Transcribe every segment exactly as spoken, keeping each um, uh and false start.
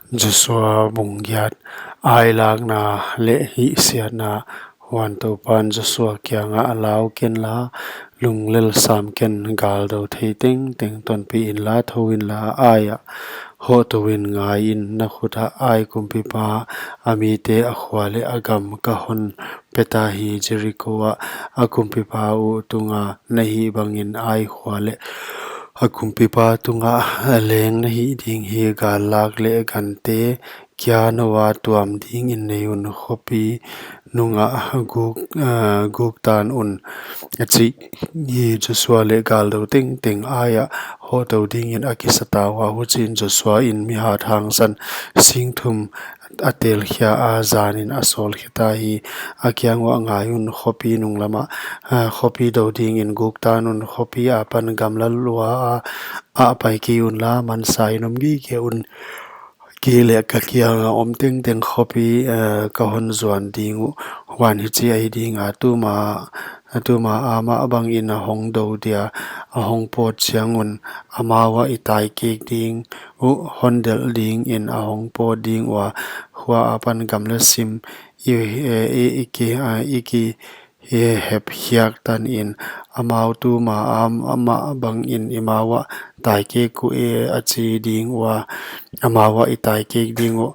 Joshua bung giat. Ai lakna leh hihsiatna. Huan Toupan Joshua kiangah, lau ken la, lunglel sam ken, galdou thei tengteng tonpih inla, thou inla, Ai ah hoh tou in. Ngaiin, na khut ah Ai kumpipa a mite, a khua leh a gam ka hon peta hi. Jeriko ah a kumpipa uh tunga na hih bangin Ai khua leh a kumpipa tunga leng na hih ding hi. Gallak leh gante kia noua tuam dingin nei un, khopi nungah guk, ah, guk tan un, a chi hi. Joshua leh galdou tengteng Ai ah hoh tou dingin a kisa ta ua. Huchiin Joshua in mihat hangsan sing thum a telkhia a, zanin a sawlkhia ta hi. A kiang uah, Ngai un, khopi nunglam ah, ah, khopi dou dingin guk tan un. Khopi apan gamla lua ah, ah pai kei unla, mansain om gige un. Kei leh ka kianga om tengteng khopi, eh, ka hon zuan ding uh. Huan hichi ahi dinga, tuma, tuma amah bangin a hong dou dia, a hong pawt chiang un, amau ah i tai kek ding uh, hon delh dingin a hong pawt ding ua. Khua apan gamla sim i, eh, i, i ki, ah, i ki, i hep khiak tanin, amau tuma am-, amah bangin i mau ah tai kek uh e, a chi ding ua. Amau ah i tai kek ding uh.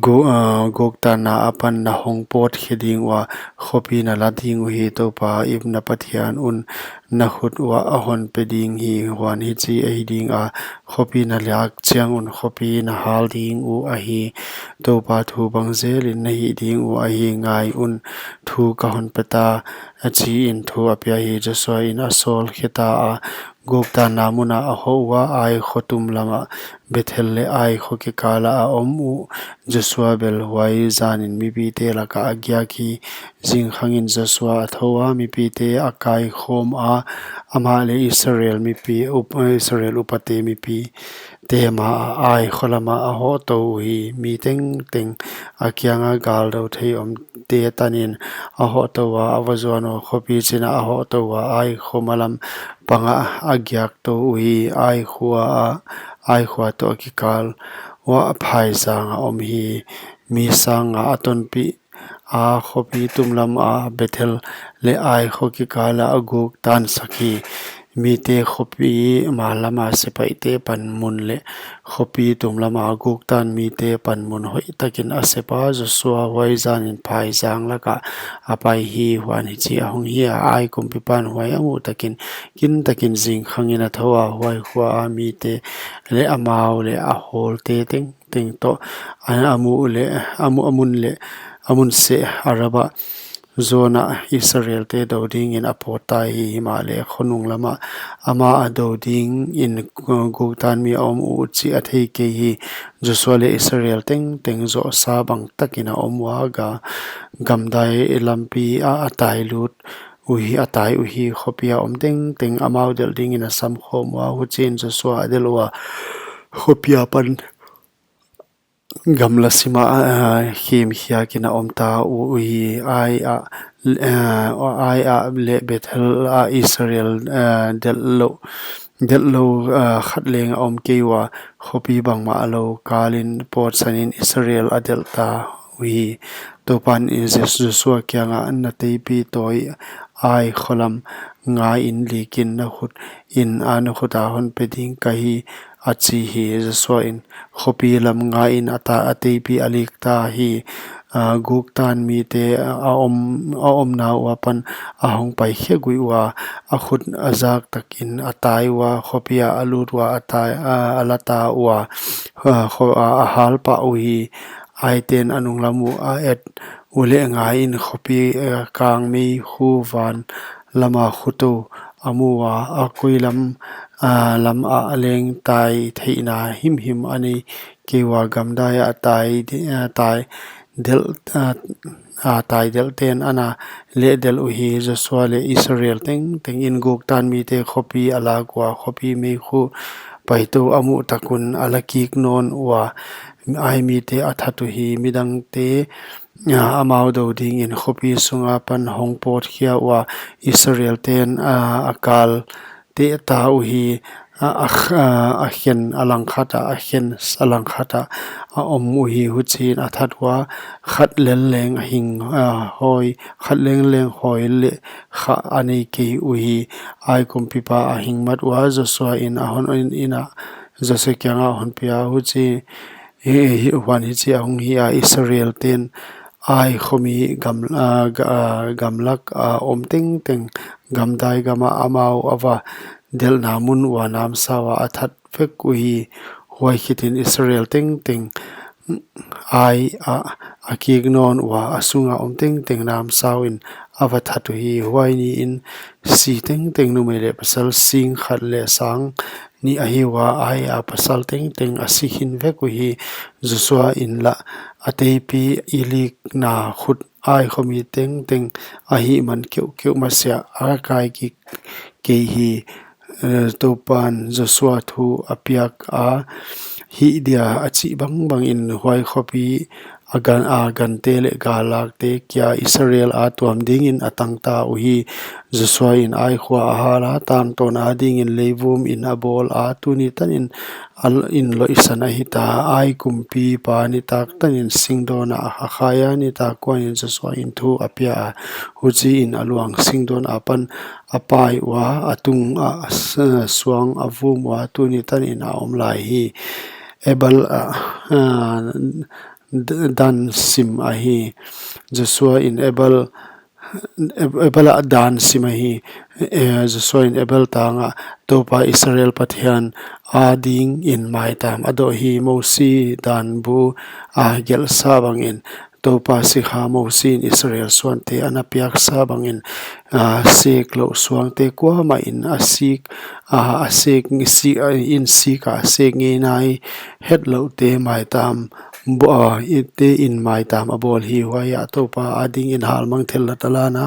Gu-, ah, guk tanna apan na hong pawt khe ding ua, khopi na la ding uhi. Toupa i na Pathian un na khut uah a hon pe ding hi. Huan hichi ahi dinga, khopi na lak chiang un khopi na hal ding uh ahi. Toupa thu bang zelin na hih ding uh ahi. Ngai un, thu ka hon peta, a chiin thu a pia hi. Joshua in a sawlkhia ta a, guk tanna mun ah a hoh ua. Ai kho tum lamah, Bethel leh Ai kho kikal ah a om uh. Joshua bel huai zanin mipite lakah a giak hi. Zingkhangin Joshua a thou a, mipite a kaikhawm a, amah leh Israel mipi, up-, Israel upate mipite ma ah Ai kho lamah a hoh tou uhi. Mi tengteng a kianga galdou thei omte tanin a hoh tou ua, a va zuan ua, khopi chin ah a hoh tou ua, Ai kho malam pangah a giak tou uhi. Ai khua ah, Ai khua toh a kikal uah phaizang a om hi. Mi sang nga a tonpih a, khopi tum lam ah Bethel leh Ai kho kikal ah a guk tan sak hi. Mite khopi mal lam ah sepaihte panmun leh khopi tum lam ah guk tan mite panmun hoihtakin a sep a. Joshua huai zanin phaizang lakah a pai hi. Huan hichi a hong hi a, Ai kumpipan huai a muh takin, kintakin zingkhangin a thou a, huai khua a mite leh amau leh a hawlte tengteng toh a, a mu leh, a mu, a mun leh, a mun seh Arabah zawn ah Israelte dou dingin a pawt ta hi. Himahleh kho nunglam ah amah a dou dingin guk tan mi a om uh chih a thei kei hi. Joshua leh Israel tengteng zohsa bang takin a om ua, ga-, gamdai lampi ah a tai lut uhi, a tai uhi. Khopi a om tengteng amau delh dingin a samkhawm ua. Huchiin Joshua a delh ua, khopi apan gamla sim ah, ah, khimkhiakin a om ta uhi. Ai ah, eh, Ai ah leh Bethel ah Israel, eh, delh lou, delh lou, eh, khat leng a om kei ua. Khopi bangmah lou kalin pawtsanin Israel a delh ta uhi. Toupan Joshua kiangah, na teipi tawi Ai kho lam ngaiin, likin na khut in, a na khut ah hon pe ding ka hi, a chi hi. Joshua in khopi lam ngaiin a ta, a teipi a lik ta hi. A, guk tan mite a om, a omna ua pan a hong pai khia guih ua, a khut a zak takin a tai ua, khopi ah a lut ua, a tai, a, a la ta ua, a, kho, a, a hal pah uhi. Aiten a nunglam uh a et uleh ngaiin khopi, eh, kang meikhu van lama khutou a mu ua, a koi lam, ah, lam ah leng tai theihna himhim a nei kei ua, gamdai ah tai de-, ah, tai delh, ah, ah, tai delhten ana leh delh uhi. Joshua leh Israel tengteng in guk tan mite khopi a lak ua, khopi meikhu paitou a muh tak un a la kik nawn ua, Ai mite a that uhi. Midangte, ah, amau dou dingin khopi sunga pan hong pawt khia ua, Israelten, ah, a kal teh ta uhi. a, a, a, a khen a langkhat ah, a khen a langkhat ah a om uhi. Huchiin a that ua, khat lel leng a hing, a, hawi, khat lel leng hawi leh khah a nei kei uhi. Ai kumpipa a hing mat ua, Joshua in a hon in, in a, Joshua kiangah hon pia. Huchi, hi, hi, huan hichi a hong hi a, Israel ten Ai khomi gam, a, ga-, a, gamlak a om tengteng, gamdai gam ah amau a va delhna mun ua namsau a a that vek uhi. Huai khitin Israel tengteng Ai ah a kik nawn ua, a sunga om tengteng namsau in a va that uhi. Huai niin si tengteng, numei leh pasal sing khat leh sang nih ahi ua, Ai a pasal tengteng a si khin vek uhi. Joshua in lah a teipi i likna khut Ai khomi tengteng ahihman keuhkeuh masiah a kai kik kei hi. Eh, Toupan Joshua thu a piak a, hih dia a chih bangbangin huai khopi a gan, a gante leh gallakte kia Israel a tuam dingin a tangta uhi. Joshua in Ai khua a hal a, tangtawn adingin leivum in a bawl a, tuni tanin a l-, in loihsan a hita. Ai kumpipa nitak tanin singdawn ah a khai a, nitak kuanin Joshua in thu a pia a, huchiin a luang singdawn apan a pai ua, a tungah s-, suang a vum ua, tuni tanin a om lai hi. Ebal, a, a, D-, Dan sim ahi. Joshua in Ebal, Eb-, Ebal ah Dan sim ahi. Eh, Joshua in Ebal tangah Toupa Israel Pathian adingin maitam a doh hi. Mosi dan bu a gelhsa bangin, Toupa sikha Mosi in Israel suante ana piaksa bangin, a, sek louh suangte kuamah in a sik, a, a sek, si-, a, in sik a sek ngei nai hetlouhte maitam bo-, a, i-, te in maitam a bawl hi. Huaiah Toupa adingin halmang thillat a lan a,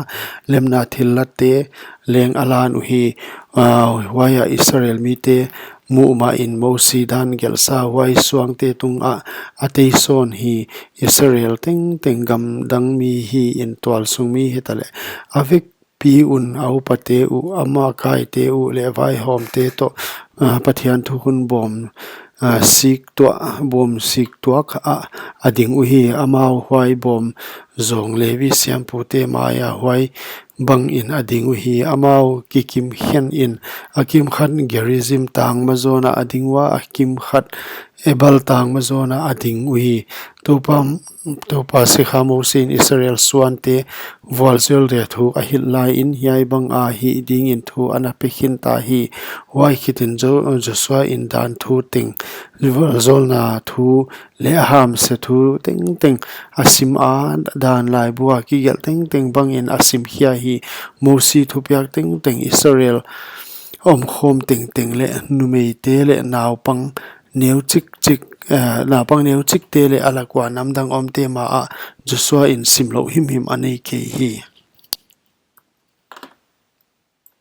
lemna thillatte leng a lan uhi. A, huaiah Israel mite muh mahin Mosi dan gelhsa huai suangte tungah a tei sawn hi. Israel tengteng, gamdang mi hi'n, tualsung mi hitaleh, a vekpi un a upate uh, a makaite uh leh vaihawmte toh, a, Pathian thukhun bawm, a, sik tuah, bawm sik tuak ah a ding uhi. Amau huai bawm zawng Levi siampute maia huai bangin a ding uhi. Amau kikimkhen in, a kimkhat Gerizim tang mazawnah a ding ua, a kimkhat Ebal tang mazawnah a ding uhi. Toupa, Toupa sikha Mosi in Israel suante vualzawl dia thu a hilh laiin, hiai banga hih dingin thu ana pe khinta hi. Huai khitin Jo-, Joshua in Dan thu teng, vualzawlna thu leh a hamse thu tengteng a sim a, Dan laibu a kigelh tengteng bangin a simkhia hi. Mosi thupiak tengteng Israel omkhawm tengteng leh numeite leh naupang neuchikchik, eh, naupang neuchikte leh a lak ua namdang omte maah Joshua in simlouh himhim a nei kei hi.